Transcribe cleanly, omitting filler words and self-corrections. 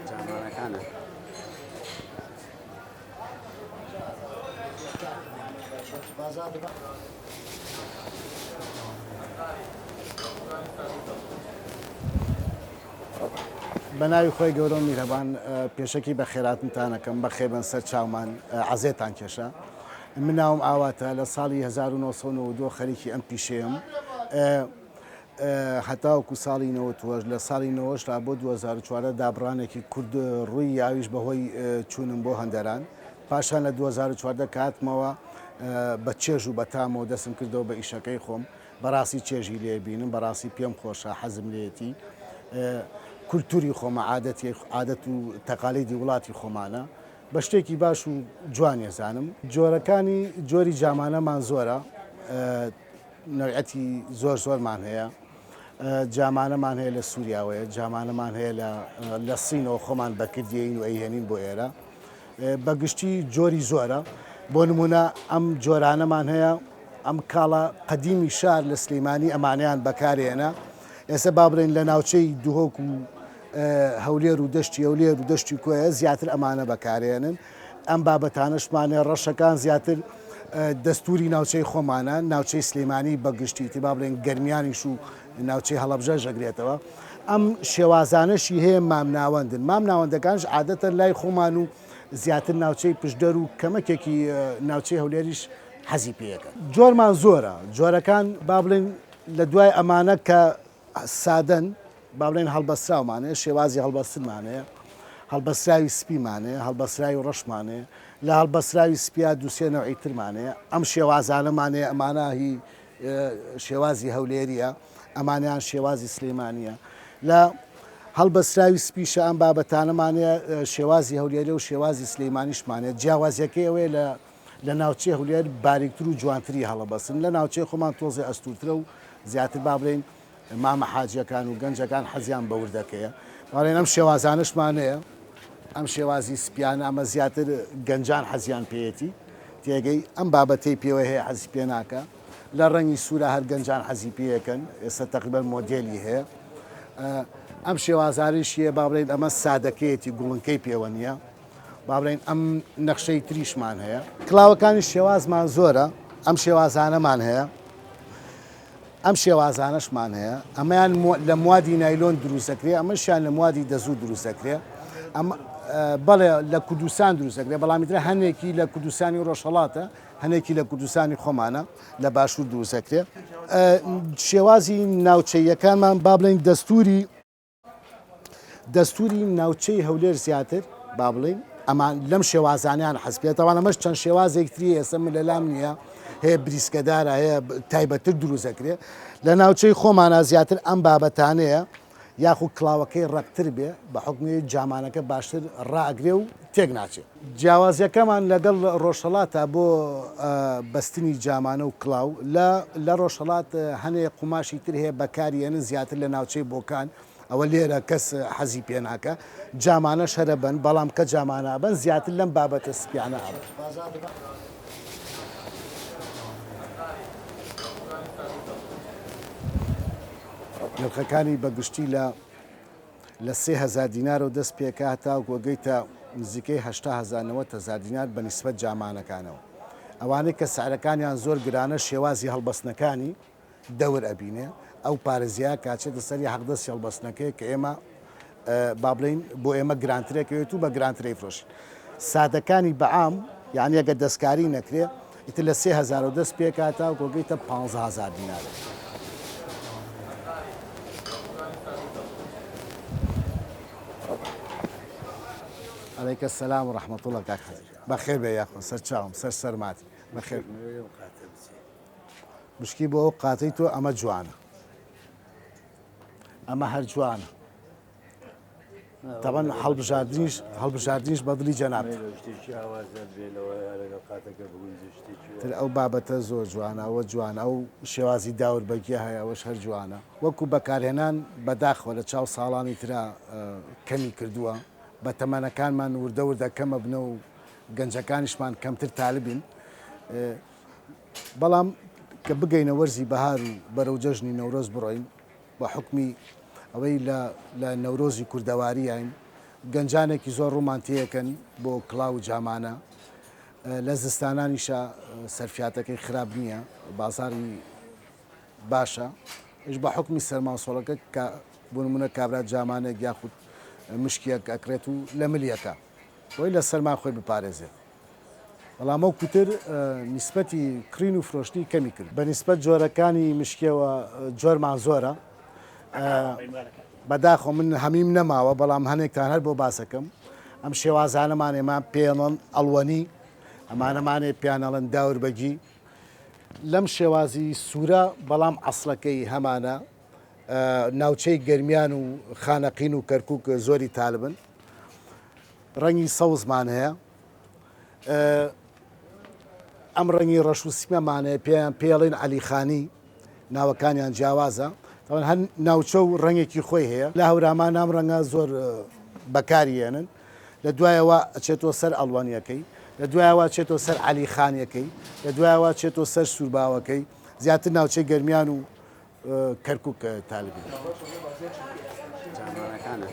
جامانەکانە. بە ناوی خۆی گەورە و میرەبان پێشەکی بە خێراتنتانەکەم بە خێبن سەر چاومان عەزێتان کێشا من ناوم ئاواتە لە ساڵی 1992 خەریکی ئەم پیشەیەم هەتاوەکو ساڵی 98 لە ساڵی 98 تا بۆ 2014 دابڕانێکی کورد ڕووی یاویش بەهۆی چوونم بۆ هەندەران پاشان لە 2014 کاتمەوە بە چێژ و بەتامەوە دەستم کردەوە بە ئیشەکەی خۆم بەڕاستی چێژی لێ بینم بەڕاستی پێم خۆشە حەزم لێتی کولتوری خۆمە عادەتی عادەت و تەقالیدی وڵاتی خۆمانە بە شتێکی باش و جوان ێزانم جۆرەکانی جۆری جامانەمان زۆرە نەوعەتی زۆر زۆرمان هەیە جامانەمان هەیە لە سووریاوەیە جامانەمان هەیە لە لە سینەوە خۆمان بەکردین و ئەیهێنین بۆ ئێرە بە گشتی جۆری زۆرە بۆ نمونە ئەم جۆرانەمان هەیە ئەم کاڵا قەدیمی شار لە سلیمانی ئەمانەیان بەکارێنە ئێستا با بڵێن لە ناوچەی دهۆک و هەولێر و دەشتی هەولێر و دەشتی کۆیە زیاتر ئەمانە بەکارێنن ئەم بابەتانەشمانێ ڕەشەکان زیاتر دەستوری ناوچەی خۆمانە ناوچەی سلێمانی بەگشتی تی با بڵێن گەرمیانیش و ناوچەی هەڵەبجەش ئەگرێتەوە ئەم شێوازانەشی هەیە مامناوەندن مامناوەندەکانش عادەتەن لای خۆمان و زیاتر ناوچەی پشدەر و کەمەکێکی ناوچەی هەولێریش حەزی پێیەکەن جۆرمان زۆرە جۆرەکان با بڵێن لە دوای ئەمانە کە سادەن با بڵێن هەڵبەستراومان هەیە شێوازی هەڵبەستنمان هەیە هەڵبەستراوی سپیمان هەیە هەڵبەستراوی ڕەشمان هەیە لە هەڵبەستراوی سپیا دووسێ نەوعی ترمان هەیە ئەم شێوازانەمان هەیە ئەمانە هی شێوازی هەولێریە ئەمانیان شێوازی سلێمانیە لە هەڵبەستراوی سپیشە ئەم بابەتانەمانەیە شێوازی هەولێرە و شێوازی سلەیمانیشمانەیە جیاوازیەکەی ئەوەیە لە لە ناوچەی هەولێر باریکتر و جوانتری هەڵەبەستن لە ناوچەی خۆمان تۆزێ ئەستورترە و زیاتر با بڵێین مامە حاجیەکان و گەنجەکان حەزیان بە وردەکەیە باڵێن ئەم شێوازانشمانەیە ئەم شێوازی سپیانە ئەمە زیاتر گەنجان حەزیان پێیەتی تێگەی ئەم بابەتەی پێوە هەیە حەزی پێ ناکە لە ڕەنگی سوورە هەر گەنجان حەزی پێیەکەن ئێستا تقریبا مۆدێلی هەیە ئەم شێوازاریشیە با بڵێن ئەمە سادەکەیەتی گوڵنکەی پێوە نییە با بڵێن ئەم نەخشەی تریشمان هەیە کلاوەکانی شێوازمان زۆرە ئەم شێوازانەمان هەیە ئەم شێوازانەشمان هەیە ئەمەیان لە موادی نایلۆن دروست دەکرێت ئەمەشیان لە موادی دەزوو دروست دەکرێت ئەم بەڵێ لە کوردستان دروست دەکرێت بەڵام ئیتر هەنێکی لە کوردستانی ڕۆژهەڵاتە هەنێکی لە کوردستانی خۆمانە لە باشوور دروست دەکرێت شێوازی ناوچەیەکانمان با بڵێن دەستوری دەستوری ناوچەی هەولێر زیاتر با بڵێین ئەمان لەم شێوازانیان حەز پێ تەوان ئەمەش چەند شێوازێک تری ئێستا من لەلام نییە هەیە بریسکەدارە هەیە تایبەتتر دروست دەکرێت لە ناوچەی خۆمانە زیاتر ئەم بابەتانەیە یاخود کڵاوەکەی ڕەقتر بێ بە حکمی جامانەکە باشتر ڕائەگرێ و تێک ناچێت. جیاوازیەکەمان لەگەڵ ڕۆژهەڵاتە بۆ بەستنی جامانە و کڵاو لە لە ڕۆژهەڵات هەنێ قوماشی تر هەیە بەکاری ئەنن زیاتر لە ناوچەی بۆکان ئەوە لێرە کەس حەزی پێ ناکە جامانەش هەرە بەن بەڵام کە جامانە ئەبەن زیاتر لەم بابەتە سپیانە ئەبن. نرخەکانی بە گشتی لە لە 3000 دینارەوە دەست پێکا هەتاوەکو ئەگەیتە نزیکەی 80 هەزار 90 هەزار دینار بە نیسبەت جامانەکانەوە ئەوانەی کە سعرەکانیان زۆر گرانە شێوازی هەڵبەستنەکانی دەور ئەبینێ ئەو پارە زیاد کاچێتە سەری حەقدەستی هەڵبەستنەکەی کە ئێمە با بڵێین بۆ ئێمە گرانترێکەوێت و بە گرانترەی فرۆشین سادەکانی بەعام یعنی ئەگەر دەستکاری نەکرێ ئیتر لە 3000 و دەست پێکاتا و گۆگەیتە 15000 دینار. علیک السلام و رحمة الله کاک حەزی بەخێر بێ یاخۆ سەر چاوم سەر سەرماتی بەخێر مشکی بۆ ئەو قاتەی تۆ ئەمە جوانە ئەمە هەر جوانە تەبەن هەڵبژاردنیش هەڵبژاردنیش بەدڵی جەناب تر ئەو بابەتە زۆر جوانە ئەوە جوانە ئەو شێوازی داور بەگیە هەیە ئەوەش هەر جوانە وەکو بەکارهێنان بەداخەوە لە چاو ساڵانی ترا کەمی کردووە بە تەمەنەکانمان وردە وردە کەمە بنە و گەنجەکانیشمان کەمتر تالبین بەڵام. کە بگەینە وەرزی بەهار و بەرەو جەژنی نەورۆز بڕۆین، بە حوکمی ئەوەی لە لە نەورۆزی کوردەواریین، گەنجانێکی زۆر ڕوومان تێیەکەن بۆ کڵاو و جامانە. لە زستانانیشا سەرفیاتەکەی خراپ نییە، بازاڕی باشە. ئیش بە حوکمی سەرماوسۆڵەکە کە بۆ نموونە کابرا جامانێک یاخود مشکیەک ئەکڕێت و لە ملیەکە بۆی لە سەرما خۆی بپارێزێت. بەڵام وەکو تر نیسبەتی کڕین و فرۆشتنی کەمی کرد. بە نیسبەت جۆرەکانی مشکیەوە جۆرمان زۆرە. بەداخەوە من هەمیم نەماوە بەڵام هەنێکتان هەر بۆ باسەکەم. ئەم شێوازانەمان ئێمە پێڵن ئەڵوەنی، ئەمانەمانێ پێیان ئەڵێن داوربەگی. لەم شێوازی سوورە بەڵام عەسڵەکەی هەمانە. ناوچەی گەرمیان و خانەقین و کەرکوک زۆری تالبن. ڕەنگی سەوزمان هەیە. ئەم ڕەنگی ڕەش و سپیەمان هەیە پێیان پێڵین عەلی خانی ناوەکانیان جیاوازە تاوان هەر ناوچە و ڕەنگێکی خۆی هەیە لە هەورامان ئەم ڕەنگە زۆر بەکاریێنن لە دوایەوە ئەچێتەوە سەر ئەڵوەنیەکەی لە دوایەوە چێتەوە سەر عەلی خانیەکەی لە دوایەوە چێتەوە سەر سوورباوەکەی زیاتر ناوچەی گەرمیان و کەرکوک تالبی. جامانەکانە.